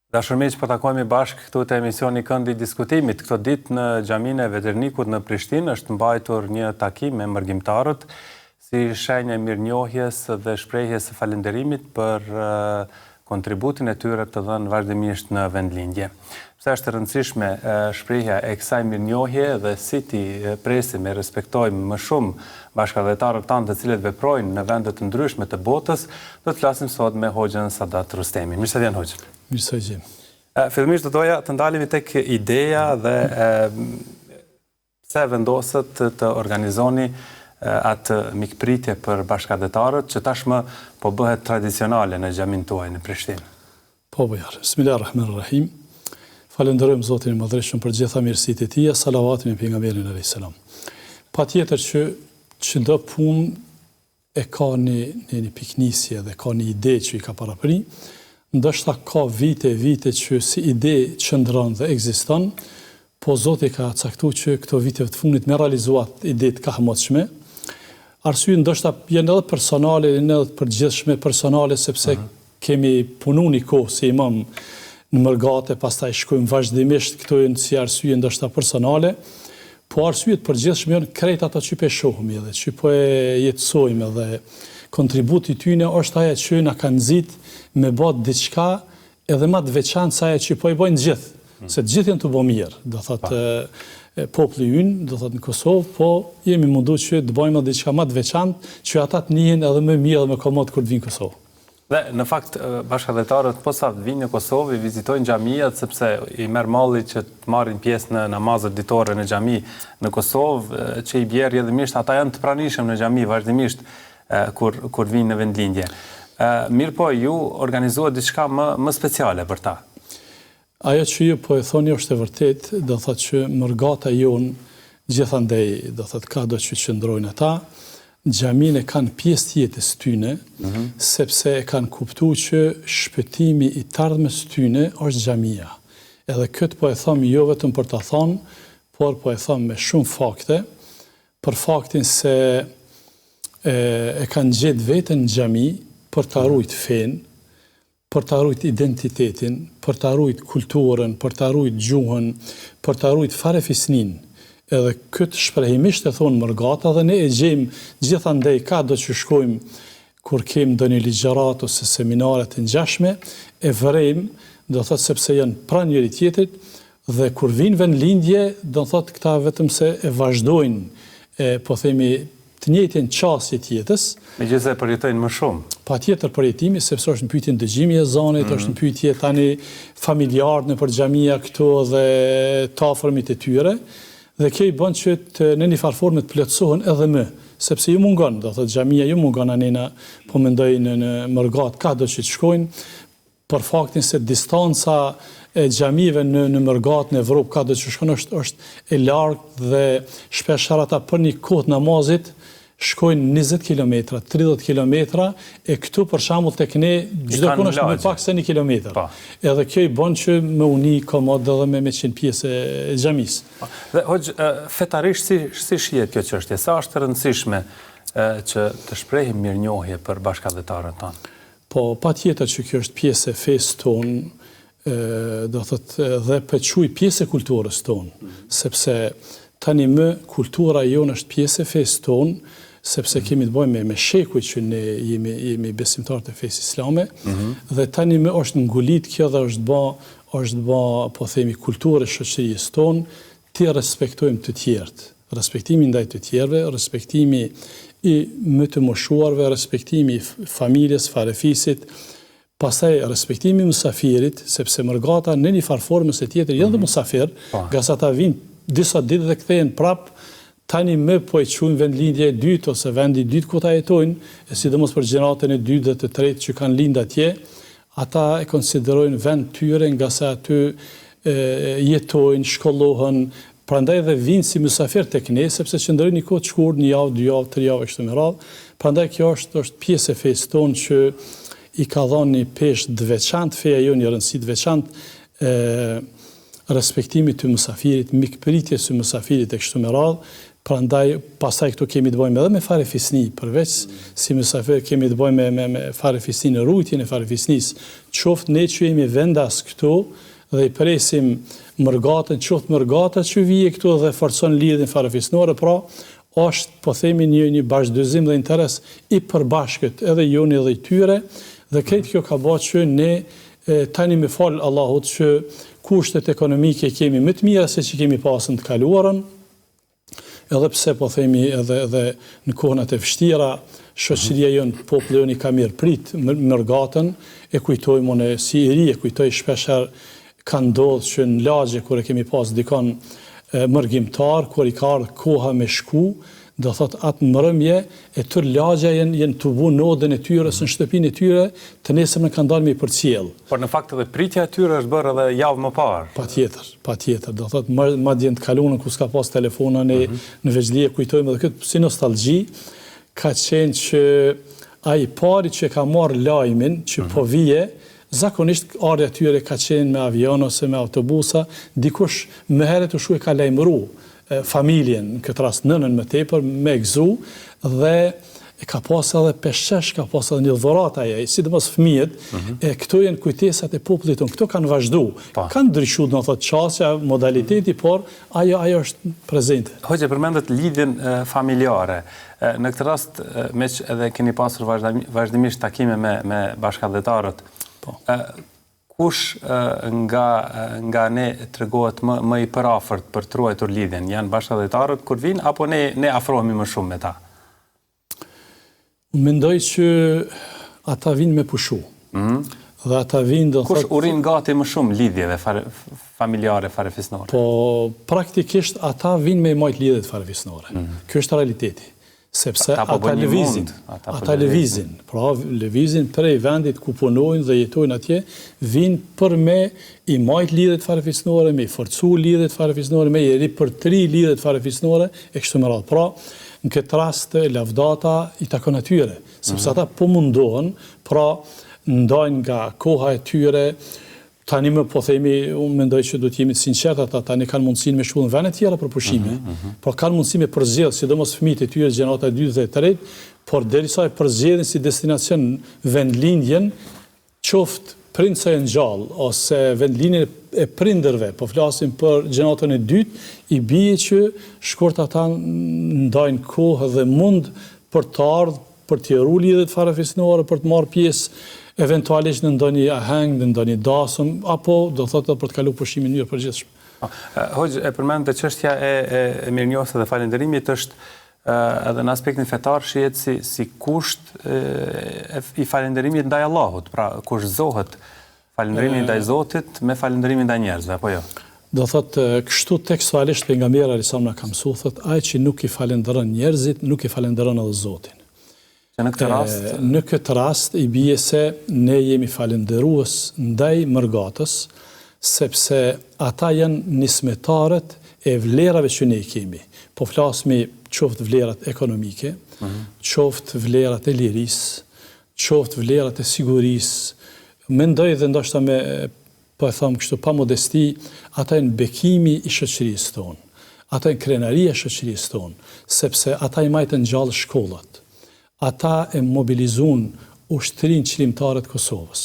Dashur miq, po takohemi bashkë këtu te emisioni Këndi i Diskutimit. Këto ditë në xhaminë e Veternikut në Prishtinë është mbajtur një takim me mërgimtarët si shenjë e mirënjohjes dhe shprehjes së falënderimit për kontributin e tyre të dhënë vazhdimisht në vendlindje. Pse është e rëndësishme shprehja e kësaj mirënjohje dhe si t'i presim e respektojmë më shumë bashkatdhetarët tanë të cilët veprojnë në vende të ndryshme të botës, do të flasim sot me Hoxhën Sadat Rustemi. Mirë se vjen Hoxhë. Mirë se ju gjejmë. Fillimisht do doja të ndalemi tek ideja dhe Pse vendosët të organizoni atë mikpritje për bashkatdhetarët që tashmë po bëhet tradicionale në xhaminë tuaj në Prishtinë? Po Bujar. Bismillah Rahman Rahim. Falënderojmë Zotin e Madhërishëm për gjitha mirësitë e Tij, salavatin mbi pejgamberin alayhis salam. Patjetër që çdo punë e ka një një një pikënisje dhe ka një ide që i ka parapri, ndoshta ka vite e vite që si ide qëndron dhe ekziston, po Zoti ka caktu që këto viteve të fundit me realizu atë ide të kahmotshme. Arsyet ndoshta janë edhe personale, janë edhe të përgjithshme personale sepse Kemi punu një kohë si imam në mërgatë e pastaj shkojmë vazhdimisht, këto janë si arsye ndoshta personale, po arsyet e përgjithshme janë krejt ato që po e shohim edhe që po e jetësojmë edhe kontributi i tyne është ajo që na ka nxit me ba diçka edhe ma të veçantë se ajo që po e bojnë të gjithë, se të gjithë janë tu bo mirë, do thotë populli ynë, do thotë në Kosovë, po jemi mundu që të bajmë edhe diçka ma të veçantë që ata të nihen edhe më mirë edhe më komod kur të vinë në Kosovë. Dhe, në fakt, bashkatdhetarët posa të vijnë në Kosovë, i vizitojnë xhamiat sepse i merr malli që të marrin pjesë në namazet ditore në xhami në Kosovë, që i bie rrjedhimisht ata janë të pranishëm në xhami vazhdimisht kur kur vijnë në vendlindje. Mirëpo, ju organizuat diçka më më speciale për ta. Ajo që ju po e thoni është e vërtetë, do thotë që mërgata jonë gjithandej, do thotë kahdo që qëndrojnë ata, xhaminë e kanë pjesë të jetës tyne, sepse e kanë kuptu që shpëtimi i t'ardhmes tyne është xhamia. Edhe këtë po e them jo vetëm për ta thanë, por po e them me shumë fakte, për faktin se e, e kanë gjetë veten në xhami për ta rujt fenë, për ta rujt identitetin, për ta rujt kulturën, për ta rujt gjuhën, për ta rujt farefisninë. Edhe këtë shprehimisht e thonë mërgata dhe ne e gjejmë gjithandej kahdo që shkojmë kur kemi ndonjë ligjëratë ose seminare të ngjashme, e vërejmë, do thotë sepse janë pranë njëri tjetrit dhe kur vijnë vendlindje, do thotë këta vetëm se e vazhdojnë e po themi të njëjtën qasje të jetës. Megjithëse e përjetojnë më shumë. Patjetër përjetimi, sepse është në pyetje dëgjimi i ezanit, mm -hmm. është në pyetje tani familjarët nëpër xhamia këtu dhe të afërmit e tyre, dhe kjo i bën që të, në një farë forme të plotësohen edhe më, sepse ju mungon, do thotë xhamia ju mungon anena, po mendoj në në mërgatë kahdo që të shkojnë, për faktin se distanca e xhamive në në mërgatë në Evropë kahdo që shkon është është e largët dhe shpesh herë ata për një kohë të namazit shkojnë 20 kilometra, 30 kilometra e këtu për shembull tek ne çdokund është më pak se 1 kilometër. Po. Edhe kjo i bën që me u ni komod edhe me me qenë pjesë e xhamisë. Po. Dhe hoxhë fetarisht si si shihet kjo çështje? Sa është e rëndësishme që të shprehim mirënjohje për bashkatdhetarët tanë? Po, patjetër që kjo është pjesë e fesë tonë, do thotë dhe po e quaj pjesë e kulturës tonë, sepse tani më kultura jonë është pjesë e fesë tonë, sepse kemi të bëjmë me, me shekuj që ne jemi jemi besimtarë të fesë islame mm -hmm. dhe tani më është ngulit kjo dhe është bë është bë po themi kulturë e shoqërisë tonë t'i respektojmë të tjerët. Respektimi ndaj të tjerëve, respektimi i më të moshuarve, respektimi i familjes, farefisit, pastaj respektimi i musafirit, sepse mërgata në një farë forme ose tjetër janë dhe mhm. musafir, po. ngase ata vijnë disa ditë dhe kthehen prap, tani më po e quajnë vendlindje e dytë ose vendi i dytë ku ata jetojnë, e sidomos për gjeneratën e dytë dhe të tretë që kanë lind atje, Ata e konsiderojnë vend tyre ngase aty jetojnë, shkollohen, prandaj dhe vijnë si mysafirë tek ne, sepse qëndrojnë një kohë të shkurtë, një javë, dy javë, tri javë e kështu me radhë. Prandaj kjo është është pjesë e fesë tonë që i ka dhënë një peshë të veçantë feja jonë, një rëndësi të veçantë e respektimit të mysafirit, mikpritjes së mysafirit e kështu me radhë. Prandaj, pastaj këtu kemi të bëjmë edhe me farefisni, përveç si mysafir kemi të bëjmë me, me, me farefisni në rujtjen e farefisnisë. Qoftë ne që jemi vendas këtu dhe i presim mërgatën, qoftë mërgata që vije këtu dhe forcon lidhjen farefisnore, pra është, po themi, një, një bashkëdyzim dhe interes i përbashkët edhe joni edhe i tyre, dhe krejt kjo ka ba që ne tani me falë Allahut që kushtet ekonomike kemi më të mira se që kemi pasë në të kaluarën, Edhe pse po themi edhe edhe në kohënat e vështira, shoqëria jonë, populli jonë i ka mirëprit mërgatën, e kujtojmë unë si i ri, e kujtoj shpeshherë ka ndodhë që në lagje kur e kemi pas dikon mërgimtar, kur i ka ardhë koha me shku, do thot atë mbrëmje e tërë lagja jenë jenë tubu në odën e tyre ose në shtëpinë e tyre, të nesërmen kanë dalë me i përcjell. Por në fakt edhe pritja e tyre është bërë edhe javë më parë. Patjetër. Patjetër, do thotë, madje në të kaluarën ku s'ka pas telefona ne mhm. në vegjëli e kujtojmë edhe këtë si nostalgji, ka qenë që ai i pari që ka marrë lajmin që mm -hmm. po vije, zakonisht ardhja e tyre ka qenë me avion ose me autobusa, dikush më herët u shku e ka lajmëru familjen, në këtë rast nënën më tepër, me gëzu, dhe e ka pas edhe peshqesh, ka pas edhe një dhuratë ajo, sidomos fëmijët, mm -hmm. e këto janë kujtesat e popullit tonë, këto kanë vazhdu, po. kanë ndryshu, do thotë qasja, modaliteti, mm -hmm. por ajo, ajo është prezente. Hoxhë, përmendët lidhjen familjare. Në këtë rast, meqë edhe keni pasur vazhdimisht takime me, me bashkatdhetarët, po. Kush nga nga ne tregohet më më i përafërt për të ruajtur lidhjen? Janë bashkatdhetarët kur vijnë apo ne ne afrohemi më shumë me ta? Unë mendoj që ata vijnë me pushu. Mm -hmm. Dhe ata vijnë do thotë Kush u rrin gati më shumë lidhjeve fare, familjare farefisnore? Po praktikisht ata vijnë me i majt lidhjet farefisnore. Mm -hmm. Ky është realiteti. Sepse ata po lëvizin, po ata lëvizin, pra lëvizin prej vendit ku punojnë dhe jetojnë atje, vijnë për me i majt lidhjet farefisnore, me i forcu lidhjet farefisnore, me i ripërtri lidhjet farefisnore, e kështu me radhë. Pra, në këtë rast, lavdata i takon atyre, sepse mhm. ata po mundohen, pra, ndajnë nga koha e tyre, Tani më po themi, unë mendoj që duhet të jemi të sinqertë, ata tani kanë mundësinë me shku në vende tjera për pushime, mm -hmm. por kanë mundësi me përzgjedh, sidomos fëmijët e tyre gjenerata e dytë dhe e tretë, por derisa e përzgjedhin si destinacion vendlindjen, qoftë prindët sa janë gjallë ose vendlindjen e prindërve, po flasim për gjeneratën e dytë, i bie që shkurt ata ndajnë kohë dhe mund për të ardhur për t'i ru lidhjet farefisnore, për të marrë pjesë eventualisht në ndonjë aheng, në ndonjë dasëm, apo do thotë edhe për të kalu pushimin në mënyrë të përgjithshme. Hoxhë, e përmendët çështja e, e, e mirënjohjes dhe falënderimit është edhe në aspektin fetar shihet si si kusht e, i falënderimit ndaj Allahut, pra kushtëzohet falënderimi ndaj Zotit me falënderimin ndaj njerëzve, apo jo? Do thotë, kështu tekstualisht pejgamberi alejhi selam na ka mësu, thotë, ai që nuk i falënderon njerëzit, nuk e falënderon edhe Zotin. Që në këtë rast? Në këtë rast i bie se ne jemi falënderues ndaj mërgatës, sepse ata janë nismetarët e vlerave që ne i kemi. Po flasmi qoftë vlerat ekonomike, mhm. qoftë vlerat e lirisë, qoftë vlerat e sigurisë, mendoj dhe ndoshta me po e them kështu pa modesti, ata janë bekimi i shoqërisë tonë. Ata janë krenaria e shoqërisë tonë, sepse ata i majtën gjallë shkollat. Ata e mobilizuan Ushtrinë Çlirimtare të Kosovës.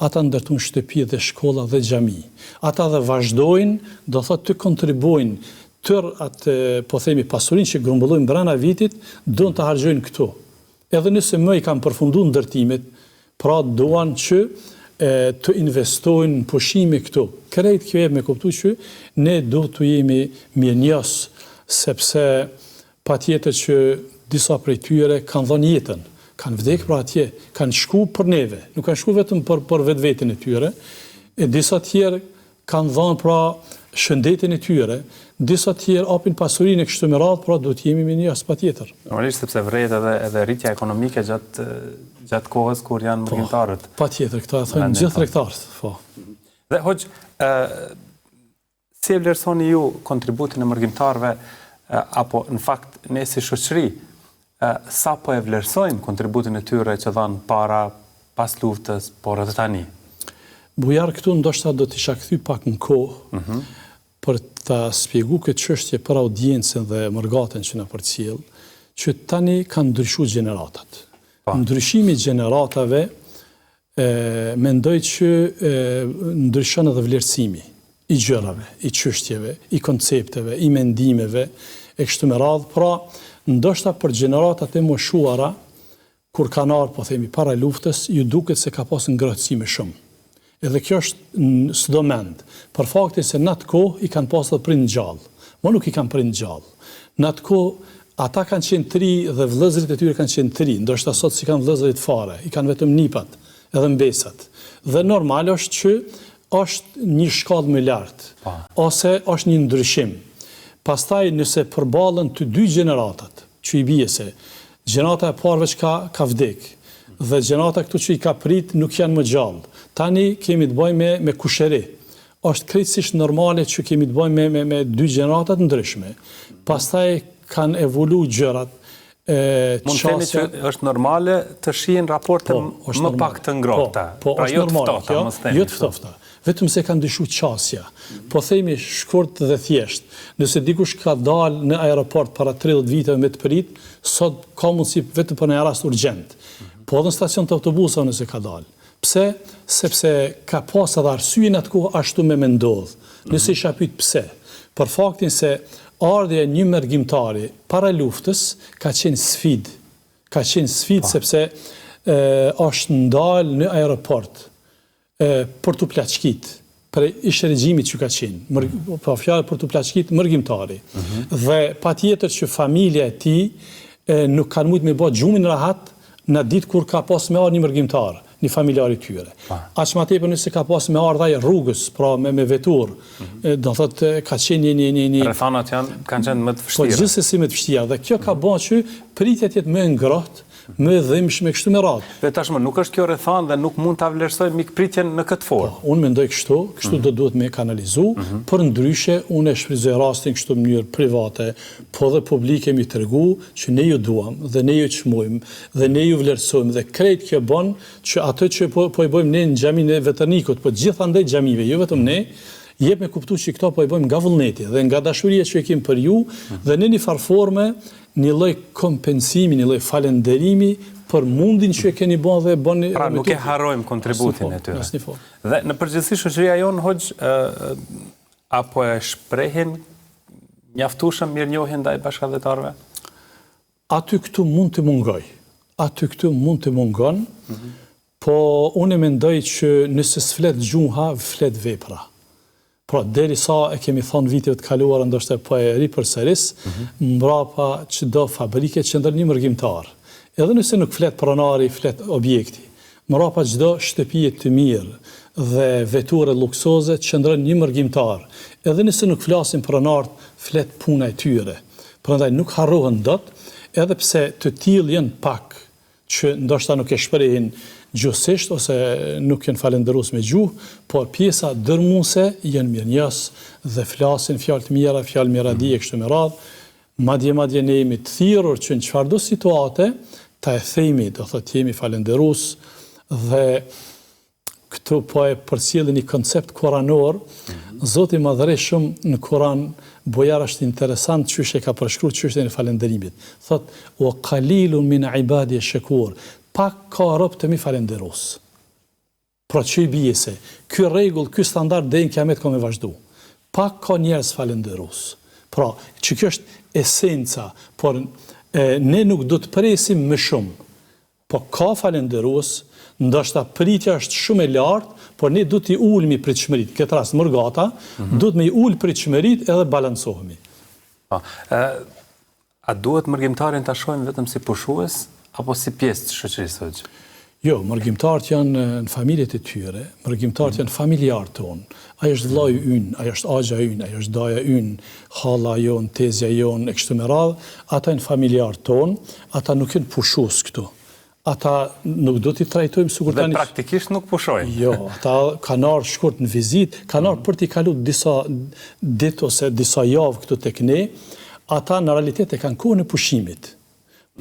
Ata ndërtuan shtëpi dhe shkolla dhe xhami. Ata dhe vazhdojnë, do thotë të kontribuojnë tërë atë, po themi, pasurinë që grumbullojnë brenda vitit, duan ta harxhojnë këtu. Edhe nëse më i kanë përfundu ndërtimet, pra duan që të investojnë në pushime këtu. Krejt kjo jep me kuptu që ne duhet t'u jemi mirënjohës, sepse patjetër që disa prej tyre kanë dhënë jetën, kanë vdekë pra atje, kanë shku për neve, nuk kanë shku vetëm për për vetveten e tyre, e disa tjerë kanë dhënë pra shëndetin e tyre, disa tjerë apin pasurinë e kështu me radhë, pra duhet të jemi mirënjohës patjetër. Normalisht sepse vërehet edhe edhe rritja ekonomike gjatë gjatë kohës kur janë po, mërgimtarët. Patjetër, këtë e thonë gjithë tregtarët, po. Dhe hoxhë, ë si e vlerësoni ju kontributin e mërgimtarëve apo në fakt ne si shoqëri Sa po e vlerësojmë kontributin e tyre që dhanë para, pas luftës, por edhe tani? Bujar këtu ndoshta do të isha kthy pak në kohë, mhm. Për ta spjegu këtë çështje për audiencën dhe mërgatën që na përcjell, që tani kanë ndryshu gjeneratat. Po. Ndryshimi i gjeneratave e, mendoj që e, ndryshon edhe vlerësimi i gjërave, i çështjeve, i koncepteve, i mendimeve e kështu me radhë. Pra, ndoshta për gjeneratat e moshuara Kur kanë ardhur, po themi, para luftës, ju duket se ka pasë ngrohtësi më shumë. Edhe kjo është s'do mend, për faktin se në atë kohë i kanë pasë edhe prindët gjallë. Mo nuk i kanë prindët gjallë. Në atë kohë ata kanë qenë të ri dhe vëllezërit e tyre kanë qenë të ri, ndoshta sot s'i kanë vëllezërit fare, i kanë vetëm nipat edhe mbesat. Dhe normal është që është një shkallë më lart, ose është një ndryshim. Pastaj nëse përballen të dy gjeneratat, që i bie se gjenerata e parë veç ka ka vdek dhe gjenerata këtu që i ka prit nuk janë më gjallë. Tani kemi të bëjmë me me kusheri. Është krejtësisht normale që kemi të bëjmë me me me dy gjenerata të ndryshme. Pastaj kanë evolu gjërat e Mund të themi që është normale të shihen raporte po, më normale. pak të ngrohta. Po, po pra është jo të ftohta, mos themi. Jo të ftohta. Vetëm se ka ndryshu qasja. Po themi shkurt dhe thjesht, nëse dikush ka dalë në aeroport para 30 viteve me të prit, sot ka mundësi vetëm për një rast urgjent. Po edhe në stacion të autobusave nëse ka dalë. Pse? Sepse ka pas edhe arsye në atë kohë ashtu me me ndodh. Nëse isha pyet pse? Për faktin se ardhja e një mërgimtari para luftës ka qenë sfidë. Ka qenë sfidë sepse është ndalë në aeroport. për t'u plaçkit prej ish regjimit që ka qenë, mër, po fjala për t'u plaçkit mërgimtari. Mm -hmm. Dhe patjetër që familja e tij e, nuk kanë mujtë me bë gjumin rahat në ditë kur ka pas me ardhë një mërgimtar, një familjar i tyre. Aq ma tepër nëse ka pas me ardhë ai rrugës, pra me, me veturë, mm -hmm. do thotë ka qenë një një një një Rrethanat janë kanë qenë më të po, vështira. Po gjithsesi më të vështira dhe kjo ka mm -hmm. bën që pritja të jetë më e ngrohtë, më e dhimbshme kështu me radhë. Dhe tashmë nuk është kjo rrethanë dhe nuk mund ta vlerësojmë mikpritjen në këtë formë. Po, unë mendoj kështu, kështu mm -hmm. do duhet me kanalizu, mm -hmm. përndryshe unë e shfrytëzoj rastin kështu në mënyrë private, po dhe publike mi tregu që ne ju duam dhe ne ju çmojmë dhe ne ju vlerësojmë dhe krejt kjo bën që atë që po, po i bëjmë ne në xhaminë e Veternikut, po gjithandej xhamive, jo vetëm ne, jep me kuptu që këto po i bëjmë nga vullneti dhe nga dashuria që e kemi për ju dhe në një farë forme Një lloj kompensimi, një lloj falënderimi për mundin që e keni bën dhe e bëni Pra nuk e harrojmë kontributin e tyre. Në formë. Dhe në përgjithësi shoqëria jonë hoxhë a po e shprehin mjaftueshëm mirënjohjen ndaj bashkatdhetarëve? Aty këtu mund të mungojë. Aty këtu mund të mungon, mm -hmm. Po unë mendoj që nëse s'flet gjuha, flet vepra. Pra, derisa e kemi thonë viteve të kaluara, ndoshta po e ripërsëris, mbrapa çdo fabrike qëndron një mërgimtar. Edhe nëse nuk flet pronari, flet objekti. Mbrapa çdo shtëpie të mirë dhe veture luksoze qëndron një mërgimtar. Edhe nëse nuk flasin pronarët, flet puna e tyre. Prandaj nuk harrohen dot, edhe pse të tillë janë pak, që ndoshta nuk e shprehin gjuhësisht ose nuk janë falënderues me gjuhë, por pjesa dërmuese janë mirënjohës dhe flasin fjalë të mira, fjalë miradie e kështu me radhë. Madje madje ne jemi të thirrur që në çfarëdo situate ta e themi, do thotë jemi falënderues dhe Këtu po e përcjelli një koncept kuranor, Zoti i Madhërishëm në Kuran bujar është interesant qysh e ka përshkru çështjen e falënderimit. Thotë, Wa qalilun min ibadije shekur, pak ka rob të mi falënderues. Pra që i bie se, ky rregull, ky standard deri në kiamet ka me vazhdu. Pak ka njerëz falënderues. Pra, që kjo është esenca, por e, ne nuk do të presim më shumë. Po ka falënderues, ndoshta pritja është shumë e lartë, por ne duhet t'i ulmi pritshmëritë, në këtë rast mërgata, duhet me i ul pritshmëritë edhe balancohemi. Po. Ë a duhet mërgimtarin ta shohim vetëm si pushues apo si pjesë të shoqërisë hoxhë? Jo, mërgimtarët janë në familjet e tyre, mërgimtarët janë familjarë tonë. Ai është vëllai ynë, ai është axha ynë, ai është daja ynë, halla jonë, tezja jonë e kështu me radhë, ata janë familjarë tonë, ata nuk janë pushues këtu. Ata nuk do t'i trajtojmë sikur tani. Dhe praktikisht nuk pushojnë. Jo, ata kanë ardhur shkurt në vizitë, kanë ardhur për t'i kalu disa ditë ose disa javë këtu tek ne. Ata në realitet e kanë kohën e pushimit.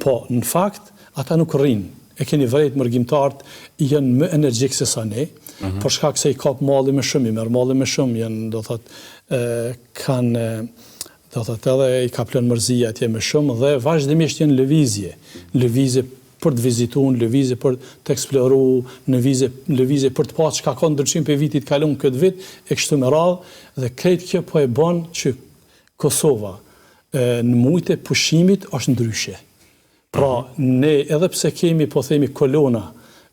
Po, në fakt, ata nuk rrinë. E keni vërejt mërgimtarët janë më energjikë se sa ne. Mm -hmm. Për shkak se i kap malli më shumë, i merr malli më shumë, janë, do thotë, kanë do thotë edhe i kaplon mërzia atje më shumë dhe vazhdimisht janë në lëvizje, në lëvizje për të vizitu, në lëvizje për të eksploru, në lëvizje, në lëvizje për të pa çka ka ndryshim prej vitit kalun këtë vit e kështu me radhë dhe krejt kjo po e bën që Kosova në mujt e pushimit është ndryshe. Pra, ne edhe pse kemi, po themi, kolona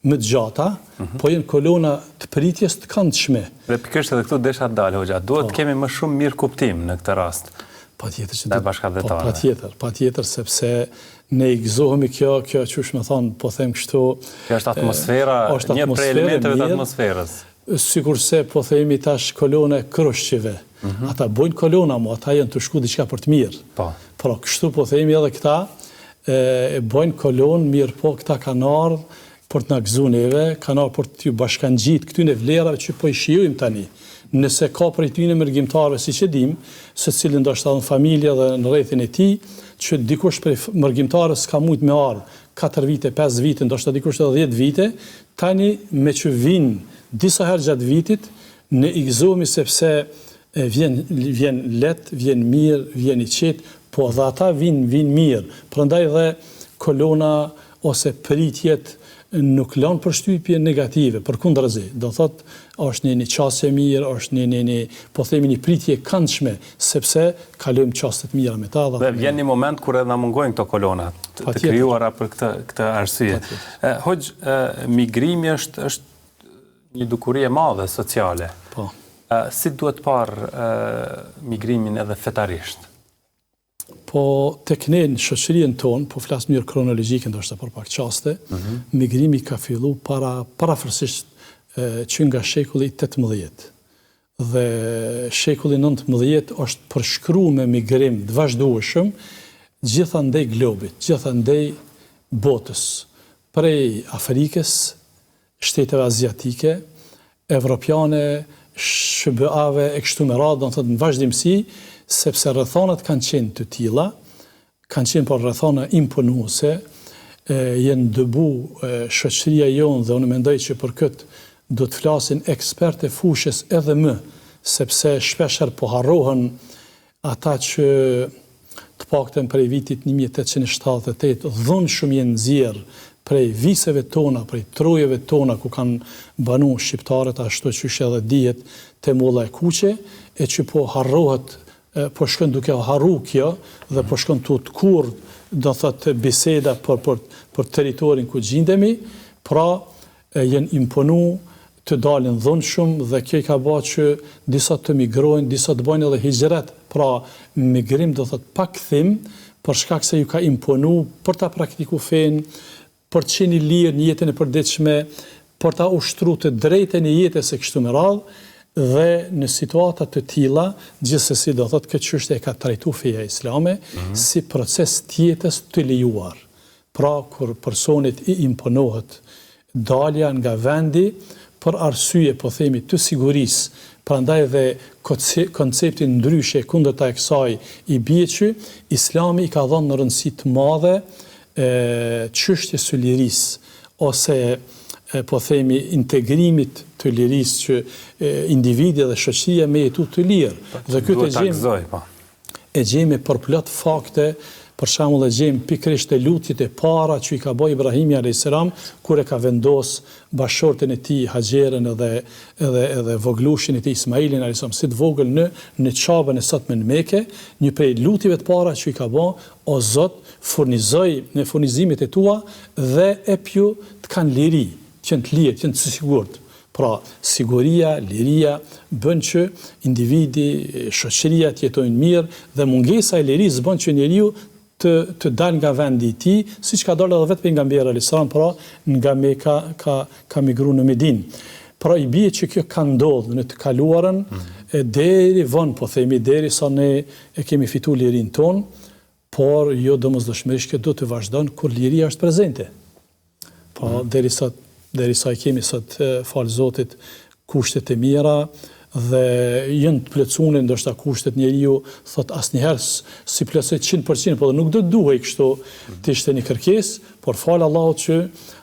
më të gjata, mhm. po janë kolona të pritjes të këndshme. Dhe pikërisht edhe këtu desha të dal, hoxha, duhet të po. kemi më shumë mirëkuptim në këtë rast. Patjetër që duhet. Po, patjetër, patjetër, sepse ne i gëzohemi kjo, kjo qysh me thonë, po them kështu... Kjo është atmosfera, është një prej elementeve të atmosferës. Sikurse po themi tash kolona e krushqive. Mhm. Ata bojnë kolona, mo ata janë tu shku diçka për të mirë. Po. Pra kështu po themi edhe këta e bojnë kolonë, mirëpo këta kanë ardhë për të na gëzu neve, kanë ardhë për t'ju bashkangjit këtyne vlerave që po i shijojmë tani. Nëse ka prej tyne mërgimtarëve, siç e dimë, secili ndoshta edhe në familje dhe në rrethin e tij, që dikush prej mërgimtarëve s'ka mujt me ardhë katër vite, pesë vite, ndoshta dikush edhe dhjetë vite, tani meqë vijnë disa herë gjatë vitit, ne i gëzohemi sepse vjen vjen lehtë, vjen mirë, vjen i qetë, po dhe ata vijnë vijnë mirë. Prandaj dhe kolona ose pritjet nuk lanë përshtypje negative, përkundrazi, do thotë është një një qasje e mirë, është një një një po themi një pritje e këndshme, sepse kalojmë çaste të mira me ta dhe Dhe vjen një moment kur edhe na mungojnë këto kolona të krijuara për këtë këtë arsye. Hoxhë, migrimi është është një dukuri e madhe sociale. Po. Si duhet parë migrimin edhe fetarisht? Po tek ne në shoqërinë tonë, po flas në mënyrë kronologjike ndoshta për pak çaste, mm -hmm. migrimi ka fillu para parafërsisht që nga shekulli i 18. Dhe shekulli 19 është përshkru me migrim të vazhdueshëm gjithandej globit, gjithandej botës, prej Afrikës, shteteve aziatike, evropiane, SHBA-ve e kështu me radhë, do të thotë në vazhdimësi, sepse rrethanat kanë qenë të tilla, kanë qenë por rrethana imponuese, janë dëbu shoqëria jonë dhe unë mendoj që për këtë do të flasin ekspertë e fushës edhe më, sepse shpeshherë po harrohen Ata që të paktën prej vitit 1878 dhunshëm janë nxjerrë prej viseve tona, prej trojeve tona ku kanë banu shqiptarët ashtu qysh edhe dihet te Molla e Kuqe, e që po harrohet, po shkon duke u harru kjo dhe po shkon tu tkurr, do thotë biseda për për për territorin ku gjindemi, pra janë imponu të dalin dhunshëm dhe kjo i ka ba që disa të migrojnë, disa të bajnë edhe hixhret, pra migrim do thotë pa kthim, për shkak se ju ka imponu për ta praktiku fenë, për të qenë i lirë në jetën e përditshme, për ta ushtru të drejtën e jetës e kështu me radhë, dhe në situata të tilla, gjithsesi do thotë këtë çështje e ka trajtu feja islame mm -hmm. si proces të jetës të lejuar. Pra kur personit i imponohet dalja nga vendi për arsye po themi të sigurisë, prandaj dhe koncepti ndryshe e kundërta e kësaj i bie që Islami i ka dhënë një rëndësi të madhe çështjes së lirisë ose po themi integrimit të lirisë që individi dhe shoqëria me jetu të lirë. Dhe këtë e gjejmë po. E gjejmë përplot fakte, për shembull e gjejmë pikërisht te lutjet e para që i ka bo Ibrahimi alejhi selam kur e ka vendos bashkëshorten e tij Haxheren edhe edhe edhe vogëlushin e tij Ismailin alejhi selam si të vogël në në Qabën e sotme në Meke, një prej lutjeve të para që i ka bo, o Zot, furnizoj me furnizimet e tua dhe epju të kanë liri, të jenë të lirë, të jenë të sigurt. Pra, siguria, liria, bën që individi, shoqëria të jetojnë mirë dhe mungesa e lirisë bën që njeriu të të dalë nga vendi i tij, siç ka dalë edhe vetë pejgamberi alejhi selam, pra nga Meka ka ka migru në Medinë. Pra i bie që kjo ka ndodhur në të kaluarën e deri vonë, po themi, derisa ne e kemi fitu lirinë tonë, por jo domosdoshmërisht kjo duhet të vazhdon kur liria është prezente. Po mm. derisa derisa i kemi sot falë Zotit kushtet e mira Dhe janë të plotësune ndoshta kushtet njeriu thotë asnjëherë s'i plotësoj 100%, po dhe nuk do të duhej kështu të ishte një kërkesë, por falë Allahut që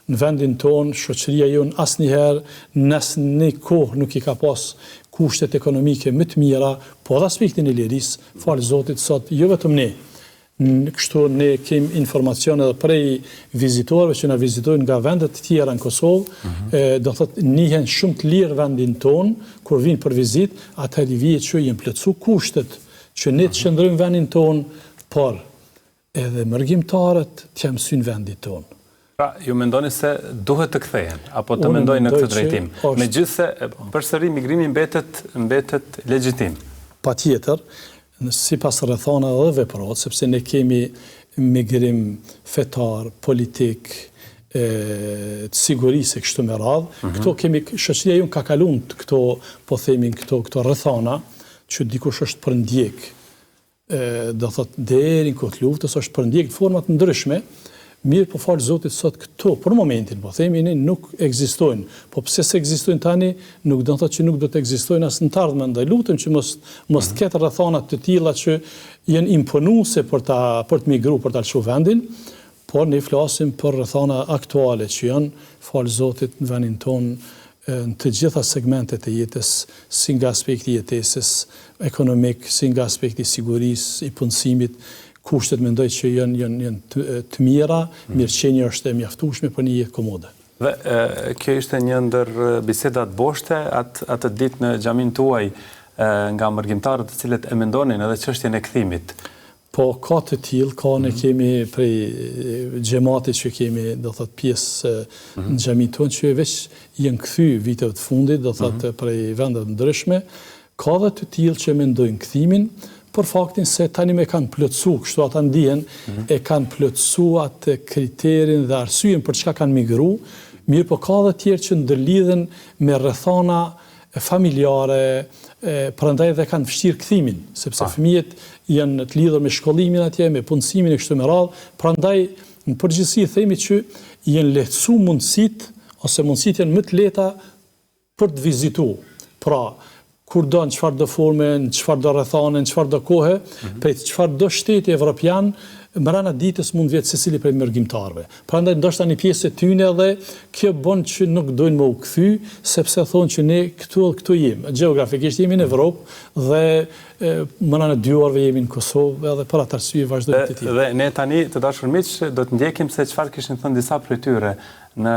në vendin tonë, shoqëria jonë asnjëherë në asnjë kohë nuk i ka pas kushtet ekonomike më të mira, po edhe aspektin e lirisë, falë Zotit sot jo vetëm ne, Kështu ne kemi informacion edhe prej vizitorëve që na vizitojnë nga vende të tjera në Kosovë, mm -hmm. do thotë nihen shumë të lirë vendin tonë kur vijnë për vizitë, atëherë i vije që janë plotësu kushtet që ne të mhm. qëndrojmë vendin tonë, por edhe mërgimtarët t'ia mësyjnë vendit tonë. Pra, ju mendoni se duhet të kthehen, apo të mendojnë në këtë drejtim? Megjithëse, përsëri migrimi mbetet, mbetet legjitim. Patjetër, sipas rrethanave dhe veprohet, sepse ne kemi migrim fetar, politik, e, të sigurisë e kështu me radhë. Mm -hmm. Këto kemi, shoqëria jonë ka kalu në këto, po themi, këto, këto rrethana, që dikush është përndjek, do thot deri në kohë të luftës është përndjek në forma të ndryshme, mirëpo falë Zotit sot këto për momentin, po themi ne nuk ekzistojnë. Po pse s'ekzistojnë tani, nuk do të thotë që nuk do të ekzistojnë as në të ardhmen. Dhe lutem që mos mos të ketë rrethana të tilla që janë imponuese për ta për të migru, për ta lëshu vendin, por ne flasim për rrethana aktuale që janë falë Zotit në vendin tonë në të gjitha segmentet e jetës, si nga aspekti i jetesës, ekonomik, si nga aspekti i sigurisë, i punësimit, kushtet mendoj që janë janë janë të, të mira, mm. mirëqenia është e mjaftueshme për një jetë komode. Dhe e, kjo ishte një ndër bisedat boshte atë atë ditë në xhaminë tuaj e, nga mërgimtarët të cilët e mendonin edhe çështjen e kthimit. Po ka të tillë, ka ne kemi prej xhematit që kemi, do thot pjesë në xhaminë tonë që veç janë kthy viteve të fundit, do thot prej vendeve të ndryshme, ka dhe të tillë që mendojnë kthimin për faktin se tani më kanë plotësu, kështu ata ndihen, e kanë plotësu atë kriterin dhe arsyen për çka kanë migru, mirëpo ka dhe tjerë që ndërlidhen me rrethana familjare, prandaj edhe kanë vështirë kthimin, sepse fëmijët janë të lidhur me shkollimin atje, me punësimin e kështu me radhë, prandaj në përgjithësi themi që janë lehtësu mundësitë ose mundësitë janë më të lehta për të vizitu. Pra, kurdo në çfarëdo forme, në çfarëdo rrethane, në çfarëdo kohe, mm -hmm. prej çfarëdo shteti evropian, mrena ditës mund vjet secili prej mërgimtarëve. Prandaj ndoshta një pjesë e tyne edhe kjo bën që nuk dojnë me u kthy, sepse thonë që ne këtu edhe këtu jemi. Gjeografikisht jemi në Evropë dhe mrena dy orëve jemi në Kosovë edhe për atë arsye vazhdojnë të tjerë. Dhe ne tani, të dashur miq, do të ndjekim se çfarë kishin thënë disa prej tyre në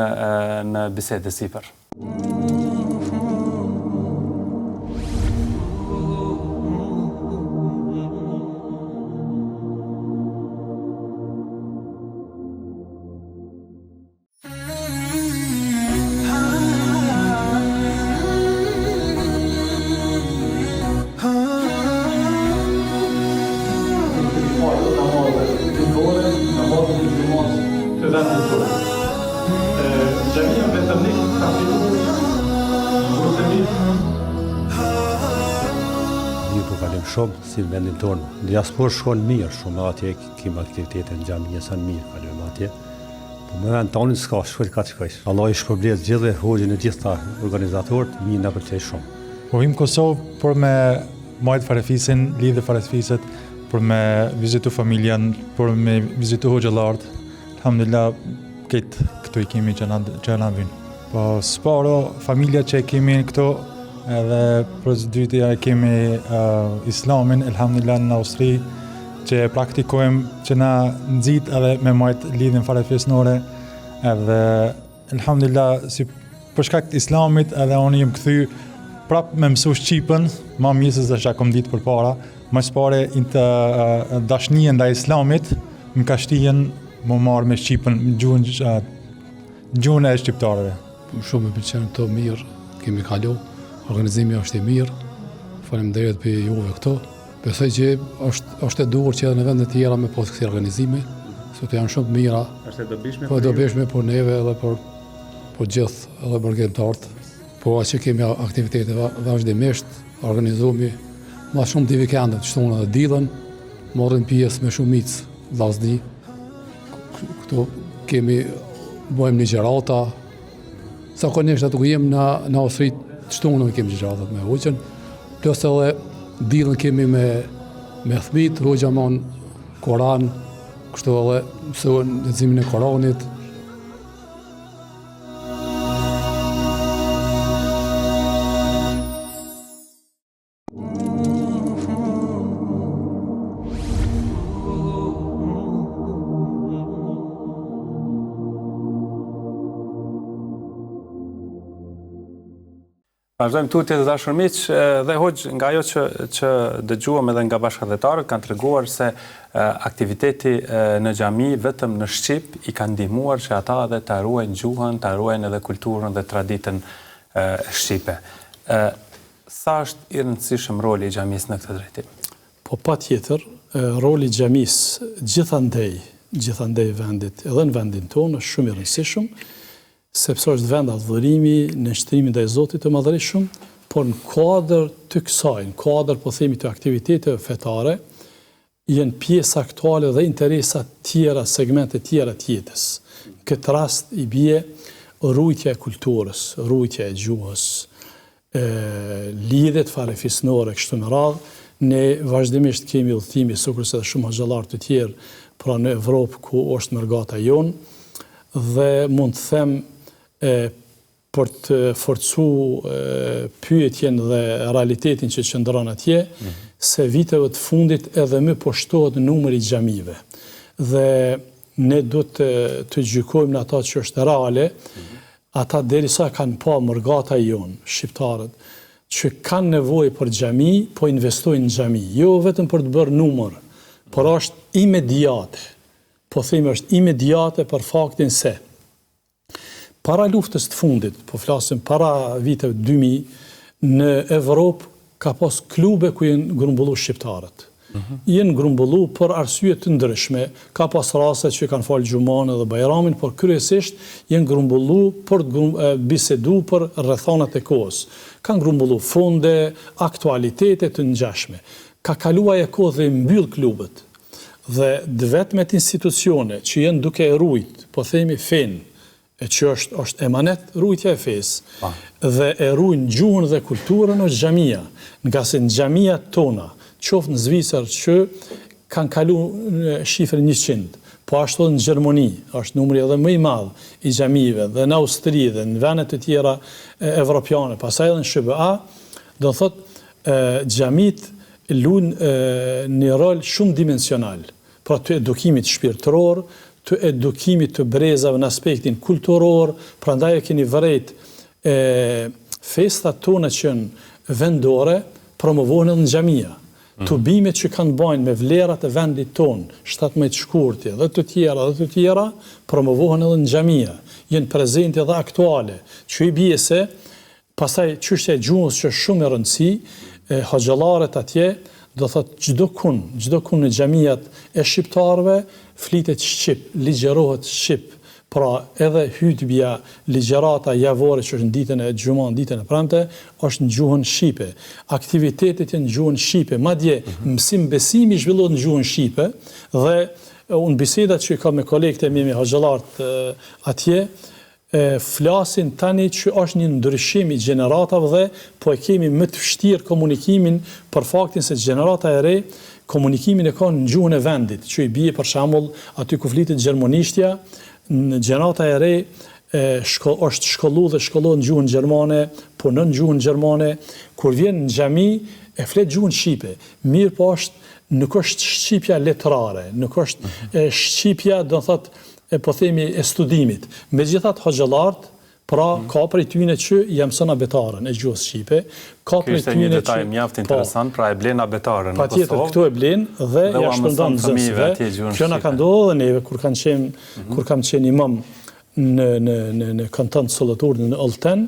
në bisedë e sipër. Të vendit tonë. Xhamia Veternik ka filluar vëzhgimit. Mirë po kalojmë shumë, si në vendin tonë. Në diasporë shkon mirë, shumë atje kemi aktivitete në xhami, sa mirë kalojmë atje. Po në vend tonë s'ka, shkoj ka të shkoj. Allah i shpërbleftë gjithë dhe hoxhën e gjithë ta organizatorët, mirë na pëlqej shumë. Po vim Kosovë për me majtë farefisin, lidhje farefiset, për me vizitu familjen, për me vizitu hoxhallarët. Alhamdulillah, këtë këtu i kemi që na, që na vynë. Po, s'pari, familja që e kemi këtu, edhe për së dyti e kemi uh, islamin, alhamdulillah, në Austri, që e praktikojmë, që na nxit edhe me majtë lidhjen farefisnore, edhe Elhamdulillah, si për shkak të islamit edhe unë jam kthy prap me mësu shqipen, ma mirë se sa kom ditë përpara, më së pari të dashnia ndaj islamit, më ka shti m'u marrë me shqipen, me gjuhën, gjuhën e shqiptarëve. Shumë më pëlqen këtu mirë, kemi kalu, organizimi është i mirë, faleminderit për juve këtu. Besoj që është është e duhur që edhe në vende të tjera me pas kësi organizime, se ato janë shumë të mira. Është e dobishme po, për dobishme për neve edhe për për gjithë edhe mërgimtarët. Po që kemi aktivitete vazhdimisht, organizohemi ma shumë të vikendet, shtunën dhe dilën, marrin pjesë me shumicë vllazni. Këtu kemi bëjmë ligjërata, Zakonisht aty ku jem në në Austri të shtunën kemi ligjëratat me hoxhën. Plus edhe dilën kemi me me fëmijët, hoxha mon Koran, kështu edhe mësohen leximin e Koranit. Vazhdojmë tutje të dashur miq dhe hoxhë nga ajo që që dëgjuam edhe nga bashkatdhetarët kanë treguar se aktiviteti në xhami vetëm në shqip i ka ndihmuar që ata edhe ta ruajnë gjuhën, ta ruajnë edhe kulturën dhe traditën shqipe. Sa është i rëndësishëm roli i xhamisë në këtë drejtim? Po patjetër, roli i xhamisë gjithandej, gjithandej vendit, edhe në vendin tonë është shumë i rëndësishëm, sepse është vend adhurimi, nënshtrimi ndaj Zotit të Madhërishëm, por në kuadër të kësaj, në kuadër po themi të aktiviteteve fetare, janë pjesë aktuale dhe interesa tjera, segmente tjera të jetës. Në këtë rast i bie ruajtja e kulturës, ruajtja e gjuhës, e lidhjet farefisnore kështu me radhë, ne vazhdimisht kemi udhëtime sikurse edhe shumë hoxhallarë të tjerë, pra në Evropë ku është mërgata jonë dhe mund të them e për të forcu pyetjen dhe realitetin që qëndron atje, mm -hmm. se viteve të fundit edhe më po shtohet numri i xhamive. Dhe ne duhet të, të gjykojmë në ata që është reale, mm -hmm. ata derisa kanë pa mërgata jonë, shqiptarët, që kanë nevojë për xhami, po investojnë në xhami, jo vetëm për të bërë numër, por është imediate. Po themi është imediate për faktin se Para luftës të fundit, po flasim para viteve 2000, në Evropë ka pas klube ku janë grumbullu shqiptarët. Mm -hmm. Janë grumbullu për arsye të ndryshme, ka pas raste që kanë falë xhumanë dhe bajramin, por kryesisht janë grumbullu për të bisedu për rrethanat e kohës. Kanë grumbullu fonde, aktualitete të ngjashme. Ka kalu ajo kohë dhe i mbyll klubet. Dhe të vetmet institucione që janë duke e rujt, po themi fenë, e që është është emanet rujtja e fesë, dhe e rujnë gjuhën dhe kulturën është xhamia, ngase në xhamiat tona, qoftë në Zvicër që kanë kalu shifrën 100, po ashtu edhe në Gjermani, është numri edhe më i madh i xhamive, dhe në Austri dhe në vende të tjera evropiane, pastaj edhe në SHBA, do të thotë xhamitë luajnë një rol shumëdimensional, pra të edukimit shpirtëror, të edukimit të brezave në aspektin kulturor, prandaj e keni vërejt e festat tona që janë vendore promovohen edhe në xhamia. Mm. Tubimet që kanë të bajnë me vlerat e vendit tonë, 17 shkurti dhe të tjera dhe të tjera, promovohen edhe në xhamia, janë prezente dhe aktuale, që i bie se Pastaj çështja e gjuhës që është shumë me rëndësi, hoxhallarët atje, do thotë çdo kun, çdo kun në xhamiat e shqiptarëve flitet shqip, ligjërohet shqip, pra edhe hytbja, ligjërata javore që është në ditën e xhuma, në ditën e premte, është në gjuhën shqipe. Aktivitetet janë në gjuhën shqipe, madje mësim besimi zhvillohet në gjuhën shqipe dhe unë bisedat që i kam me kolegët e mi me hoxhallarët atje, e flasin tani që është një ndryshim i gjeneratave dhe po e kemi më të vështirë komunikimin për faktin se gjenerata e re komunikimin e ka në gjuhën e vendit, që i bie për shembull aty ku flitet gjermanishtja, në gjenerata e re e shko, është shkollu dhe shkollohet në gjuhën gjermane, punon në gjuhën gjermane, kur vjen në xhami e flet gjuhën shqipe, mirëpo është nuk është shqipja letrare, nuk është e shqipja, do të thotë e po themi e studimit. Megjithatë hoxhallarët, pra mm. ka prej tyne që ia mëson abetaren e gjuhës shqipe, ka prej tyne që një detaj mjaft po, interesant, pra e blen abetaren në Kosovë. Patjetër këtu e blen dhe, dhe ia shpërndan nxënësve. Kjo na ka ndodhur edhe neve kur kanë qenë mm -hmm. kur kam qenë imam në në në në kanton Solothurn në Olten,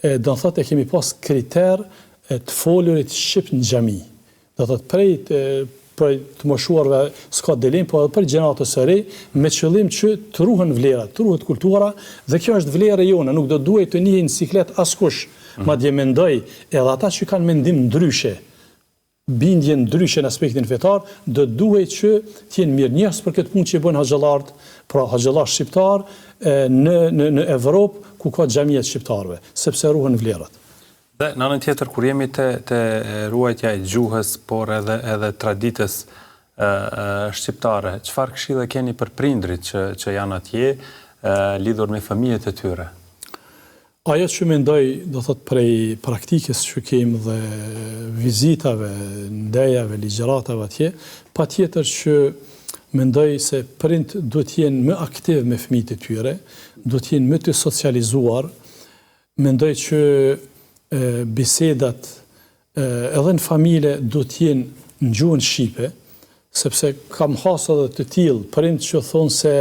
e do të thotë e kemi pas kriter e të folurit shqip në xhami. Do thotë prej prej të moshuarve s'ka dallim, po edhe prej gjeneratës së re, me qëllim që të ruhen vlerat, të ruhet kultura dhe kjo është vlerë e jona, nuk do duhej të nihej në siklet askush. Mm. Madje mendoj edhe ata që kanë mendim ndryshe, bindje ndryshe në aspektin fetar, do duhej që të jenë mirënjohës për këtë punë që e bëjnë hoxhallarët, pra hoxhallarët shqiptar në në në Evropë ku ka xhamia të shqiptarëve, sepse ruhen vlerat. Dhe në anën tjetër kur jemi te te ruajtja e gjuhës, por edhe edhe traditës shqiptare, çfarë këshille keni për prindërit që që janë atje lidhur me fëmijët e tyre? Ajo që mendoj, do thotë prej praktikës që kemi dhe vizitave, ndejave, ligjëratave atje, patjetër që mendoj se prindt duhet të jenë më aktiv me fëmijët e tyre, duhet të jenë më të socializuar, mendoj që bisedat edhe në familje duhet të jenë në gjuhën shqipe, sepse kam hasë edhe të tillë prind që thonë se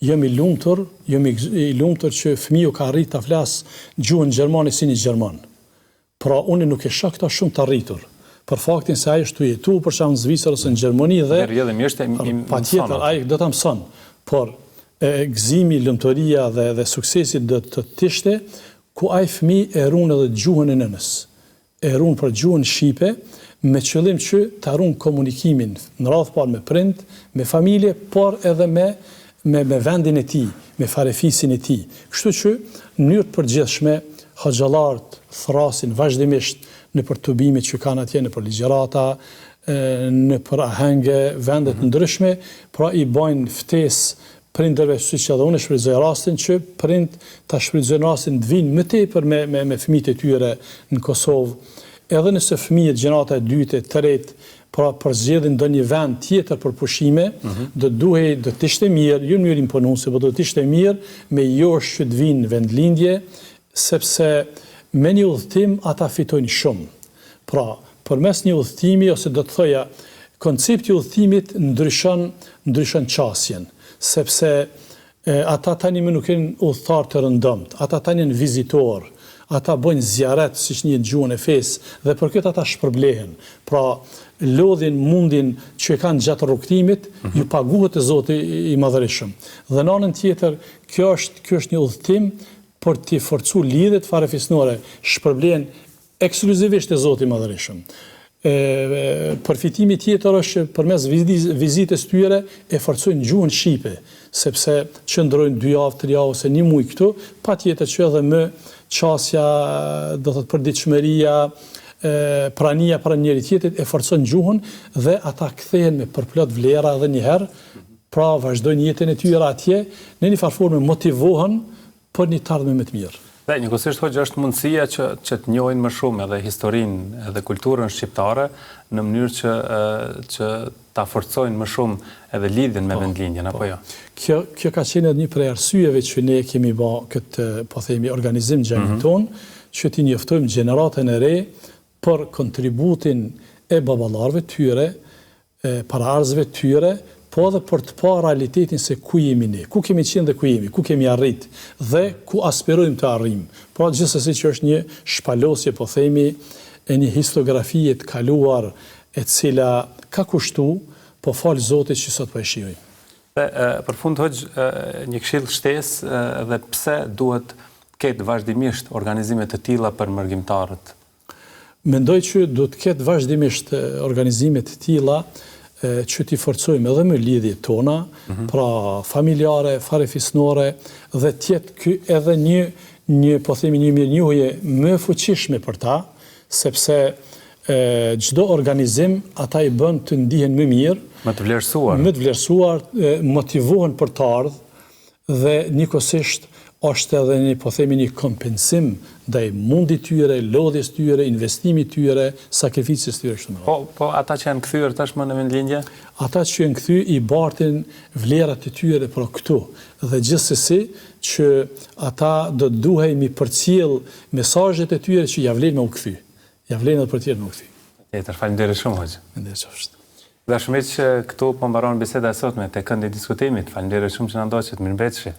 jam i lumtur, jam i lumtur që fëmiu ka arrit ta flasë gjuhën gjermane si një gjerman. Pra unë nuk e shoh këtë shumë të arritur, për faktin se ai është tu jetu për shembull në Zvicër ose në Gjermani dhe rrjedhimisht e mëson. Patjetër ai do ta mëson, por e gëzimi, lumturia dhe dhe suksesi do të ishte ku ai fëmijë e ruan edhe gjuhën e nënës, e ruan pra gjuhën shqipe me qëllim që ta ruan komunikimin në radhë të parë me prind, me familje, por edhe me me me vendin e tij, me farefisin e tij. Kështu që në mënyrë të përgjithshme hoxhallarët thërrasin vazhdimisht nëpër tubimet që kanë atje, nëpër ligjërata, nëpër ahenge, vende të ndryshme, pra i bajnë ftesë prindërve, siç edhe unë e shfrytëzoj rastin që prindt ta shfrytëzojnë rastin të vijnë më tepër me me me fëmijët e tyre në Kosovë, edhe nëse fëmijët gjenerata e dytë, e tretë, pra përzgjedhin ndonjë vend tjetër për pushime, do të duhej, do të ishte mirë, jo në mënyrë imponuese, por do të ishte mirë me i josh që të vijnë në vendlindje, sepse me një udhëtim ata fitojnë shumë. Pra, përmes një udhëtimi ose do të thoja, koncepti i udhëtimit ndryshon ndryshon qasjen, sepse ata tani më nuk janë udhëtarë të rëndomtë, ata tani janë vizitorë, ata bëjnë zijaret, siç njihet në gjuhën e fesë, dhe për këtë ata shpërblehen. Pra, lodhjen, mundin që e kanë gjatë rrugëtimit, ju paguhet te Zoti i Madhërishëm. Dhe në anën tjetër, kjo është ky është një udhëtim për t'i forcu lidhjet farefisnore, shpërblehen Ekskluzivisht te Zoti i Madhërishëm. E, përfitimi tjetër është që përmes vizitës tyre e forcojnë gjuhën shqipe, sepse qëndrojnë dy javë, tri javë ose një muaj këtu, patjetër që edhe më qasja, do thotë përditshmëria, prania pranë njëri tjetrit e forcon gjuhën dhe ata kthehen me përplot vlera edhe një herë, pra vazhdojnë jetën e tyre atje, në një farë forme motivohen për një të ardhme më të mirë. Dhe njëkohësisht hoxhë është mundësia që që të njohin më shumë edhe historinë edhe kulturën shqiptare në mënyrë që që ta forcojnë më shumë edhe lidhjen me po, vendlindjen apo po. jo. Kjo kjo ka qenë edhe një prej arsyeve që ne kemi ba këtë po themi organizim në xhaminë mm -hmm. tonë, që t'i njoftojmë gjeneratën e re për kontributin e baballarëve të tyre e paraardhësve të tyre, po edhe për të pa realitetin se ku jemi ne, ku kemi qenë dhe ku jemi, ku kemi arrit dhe ku aspirojmë të arrijmë. Pra gjithsesi që është një shpalosje, po themi, e një histografie të kaluar e cila ka kushtu, po falë Zotit që sot po e shijojmë. Dhe për fund hoxhë një këshillë shtesë dhe pse duhet të ketë vazhdimisht organizime të tilla për mërgimtarët Mendoj që duhet të ketë vazhdimisht organizime të tilla që t'i forcojmë edhe më lidhjet tona, mhm. pra familjare, farefisnore dhe të jetë ky edhe një një po themi një mirënjohje më e fuqishme për ta, sepse çdo organizim ata i bën të ndihen më mirë, më të vlerësuar, më të vlerësuar, motivohen për të ardhur Dhe njëkohësisht është edhe një, po themi një kompensim ndaj mundit tyre, lodhjes tyre, investimit tyre, sakrificës tyre kështu me radhë. Po, po ata që janë kthyer tashmë në vendlindje? Ata që janë kthyer i bartin vlerat e tyre pra këtu dhe gjithsesi që ata do të duhej m'i përcjell mesazhet e tyre që ja vlen me u kthy. Ja vlen edhe për tjerët me u kthy. Patjetër, faleminderit shumë hoxhë. Faleminderit qoftë. Të dashur miq, këtu po mbaron biseda e sotme te këndi i diskutimit. Faleminderit shumë që na ndoqët. Mirëmbetshi.